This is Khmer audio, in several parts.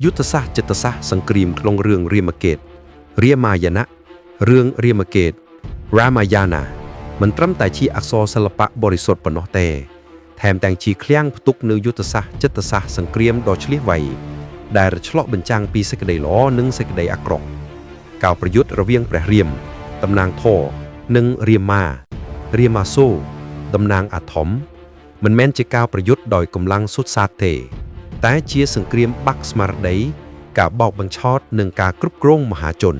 យុទ្ធសាស្ត្រចិត្តសាស្ត្រសង្គ្រាមក្នុងរឿងរាមកេរ្តិ៍រាមាយណៈរឿងរាមកេរ្តិ៍ Ramayana មិនត្រឹមតែជាអក្សរសិល្បៈបរិសុទ្ធប៉ុណ្ណោះទេ ថែមទាំងជាឃ្លាំងផ្ទុកនូវយុទ្ធសាស្ត្រចិត្តសាស្ត្រសង្គ្រាមដ៏ឈ្លាសវៃដែលឆ្លុះបញ្ចាំងពីសេចក្តីល្អនិងសេចក្តីអាក្រក់ការប្រយុទ្ធរវាងព្រះរាមតំណាងធម៌និងរាមារាមាសូរតំណាងអាធមមិនមែនជាការប្រយុទ្ធដោយកម្លាំងសុទ្ធសាធទេ តែជាសង្គ្រាមបាក់ស្មារតីការបោកបញ្ឆោតនិងការគ្រប់គ្រងមហាជន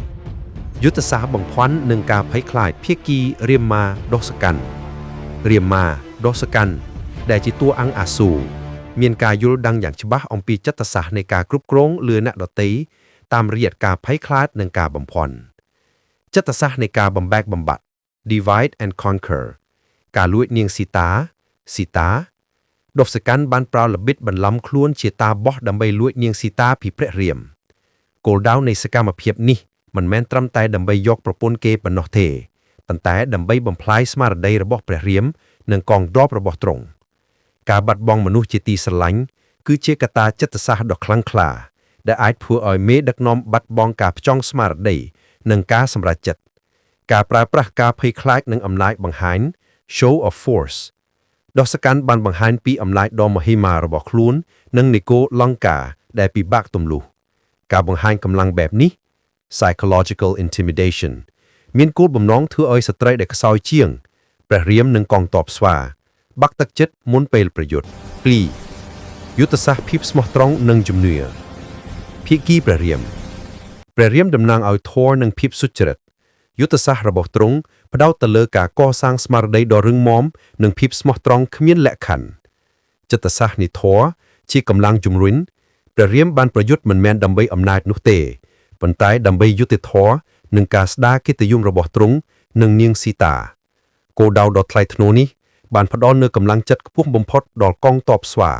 1យុទ្ធសាស្ត្របំភាន់និងការភ័យខ្លាចភាគីរាមាដុសកាន់រាមាដុសកាន់ដែលជាតួអង្គអាសូរមានការយល់ដឹងយ៉ាងច្បាស់អំពីចិត្តសាស្ត្រនៃការគ្រប់គ្រងលើអ្នកដទៃតាមរយៈការភ័យខ្លាចនិងការបំភាន់ចិត្តសាស្ត្រនៃការបំបែកបំបាក់ divide and conquer ការលួចនាងសីតាសីតាដុសកាន់បានប្រើល្បិចបន្លំខ្លួនជាតាបោះដើម្បីលួចនាងសីតាពីព្រះរាមគោលដៅនៃសកម្មភាពនេះមិនមែនត្រឹមតែដើម្បីយកប្រពន្ធគេប៉ុណ្ណោះទេប៉ុន្តែដើម្បីបំផ្លាញស្មារតីរបស់ព្រះរាមនិងកងទ័ពរបស់ទ្រង់ការបាត់បង់មនុស្សជាទីស្រឡាញ់គឺជាកត្តាចិត្តសាស្ត្រដ៏ខ្លាំងក្លាដែលអាចធ្វើឲ្យមេដឹកនាំបាត់បង់ការផ្ចង់ស្មារតីនិងការសម្រេចចិត្តការប្រើប្រាស់ការភ័យខ្លាចនិងអំណាចបង្ហាញ show of force ដុសកាន់បានបង្ហាញពីអំណាចដ៏មហិមារបស់ខ្លួននិងនគរលង្កាដែលពិបាកទម្លុះការបង្ហាញកម្លាំងបែបនេះ psychological intimidation មានគោលបំណងធ្វើឲ្យស្ត្រីដែលខ្សោយជាងព្រះរាមនិងកងទ័ពស្វា បាក់ទឹកចិត្តមុនពេលប្រយុទ្ធ2យុទ្ធសាស្ត្រភាពស្មោះត្រង់និងជំនឿភាគីព្រះរាមព្រះរាមតំណាងឲ្យធម៌និងភាពសុចរិតយុទ្ធសាស្ត្ររបស់ទ្រង់ផ្ដោតទៅលើការកសាងស្មារតីដ៏រឹងមាំនិងភាពស្មោះត្រង់គ្មានលក្ខខណ្ឌចិត្តសាស្ត្រនៃធម៌ជាកម្លាំងជំរុញព្រះរាមបានប្រយុទ្ធមិនមែនដើម្បីអំណាចនោះទេប៉ុន្តែដើម្បីយុត្តិធម៌និងការស្ដារកិត្តិយសរបស់ទ្រង់និងនាងសីតាគោលដៅដ៏ថ្លៃថ្នូរនេះបានផ្ដល់នូវកម្លាំងចិត្តខ្ពស់បំផុតដល់កងទ័ពស្វា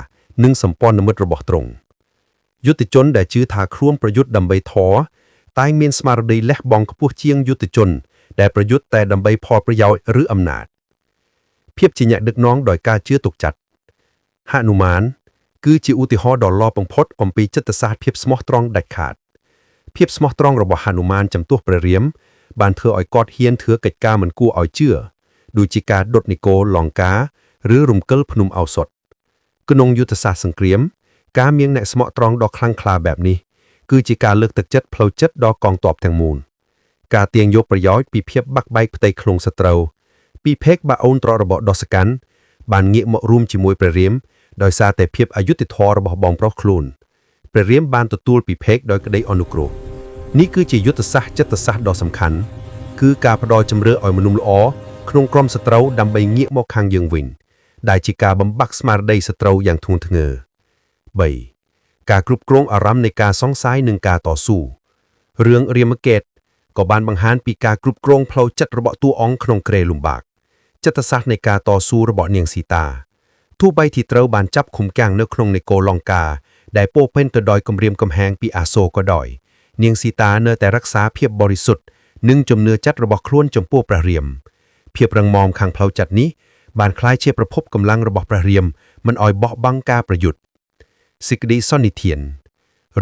និងសម្ព័ន្ធមិត្តរបស់ទ្រង់យុទ្ធជនដែលជឿថាខ្លួនប្រយុទ្ធដើម្បីធម៌តែងមានស្មារតីលះបង់ខ្ពស់ជាងយុទ្ធជនដែលប្រយុទ្ធតែដើម្បីផលប្រយោជន៍ឬអំណាចភាពជាអ្នកដឹកនាំដោយការជឿទុកចិត្តហនុមានគឺជាឧទាហរណ៍ដ៏ល្អបំផុតអំពីចិត្តសាស្ត្រភាពស្មោះត្រង់ដាច់ខាតភាពស្មោះត្រង់របស់ហនុមានចំពោះព្រះរាមបានធ្វើឲ្យគាត់ហ៊ានធ្វើកិច្ចការមិនគួរឲ្យជឿដូចជាការដុតនគរលង្កាឬរំកិលភ្នំឱសថក្នុងយុទ្ធសាស្ត្រសង្គ្រាមការមានអ្នកស្មោះត្រង់ដ៏ខ្លាំងក្លាបែបនេះគឺជាការលើកទឹកចិត្តផ្លូវចិត្តដល់កងទ័ពទាំងមូលការទាញយកប្រយោជន៍ពីភាពបាក់បែកផ្ទៃក្នុងសត្រូវពីភេកបាអូនត្ររបស់ដុសកាន់បានងាកមករួមជាមួយព្រះរាមដោយសារតែភាពអយុត្តិធម៌របស់បងប្រុសខ្លួនព្រះរាមបានទទួលពិភេកដោយក្តីអនុគ្រោះនេះគឺជាយុទ្ធសាស្ត្រចិត្តសាស្ត្រដ៏សំខាន់គឺការផ្ដល់ជំរឿឲ្យមនុស្សល្អក្នុងក្រុមសត្រូវដើម្បីងាកមកខាងយើងវិញដែលជាការបំបាក់ស្មារតីសត្រូវយ៉ាងធ្ងន់ធ្ងរ3ការគ្រប់គ្រងអារម្មណ៍នៃការសង្ស័យនិងការតស៊ូរឿងរាមកេរ្តិ៍ក៏បានបង្ហាញពីការគ្រប់គ្រងផ្លូវចិត្តរបស់តួអង្គក្នុងគ្រាលំបាកចិត្តសាស្ត្រនៃការតស៊ូរបស់នាងសីតាទោះបីទីត្រូវបានចាប់ឃុំកាំងនៅក្នុងនគរលង្កាដែលពោរពេញទៅដោយគំរាមកំហែងពីអាសូរក៏ដោយនាងសីតានៅតែរក្សាភាពបរិសុទ្ធនិងជំនឿចិត្តរបស់ខ្លួនចំពោះព្រះរាមភាពរឹងមាំខាងផ្លូវចិត្តនេះបានក្លាយជាប្រភពកម្លាំងរបស់ព្រះរាមមិនឲ្យបោះបង់ការប្រយុទ្ធសេចក្តីសន្និធាន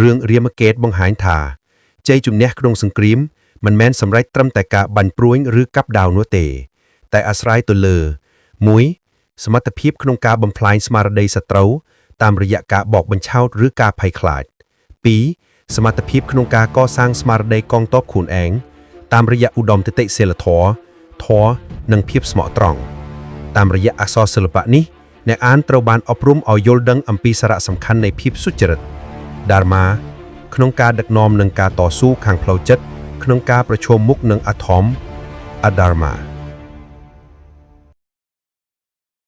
រឿងរាមកេរ្តិ៍បង្ហាញថាជ័យជំនះក្នុងសង្គ្រាមមិនមែនសម្រេចត្រឹមតែការបាញ់ព្រួញឬកាប់ដាវនោះទេ តែអាស្រ័យទៅលើ1សមត្ថភាពក្នុងការបំផ្លាញស្មារតីសត្រូវតាមរយៈការបោកបញ្ឆោតឬការភ័យខ្លាច2សមត្ថភាពក្នុងការកសាងស្មារតីកងទ័ពខ្លួនឯងតាមរយៈឧត្តមគតិសីលធម៌ធម៌និងភាពស្មោះត្រង់តាមរយៈអក្សរសិល្បៈនេះអ្នកអានត្រូវបានអប់រំឲ្យយល់ដឹងអំពីសារៈសំខាន់នៃភាពសុចរិត Dharma ក្នុងការដឹកនាំនិងការតស៊ូខាងផ្លូវចិត្តក្នុងការប្រឈមមុខនឹងអធម Adharma។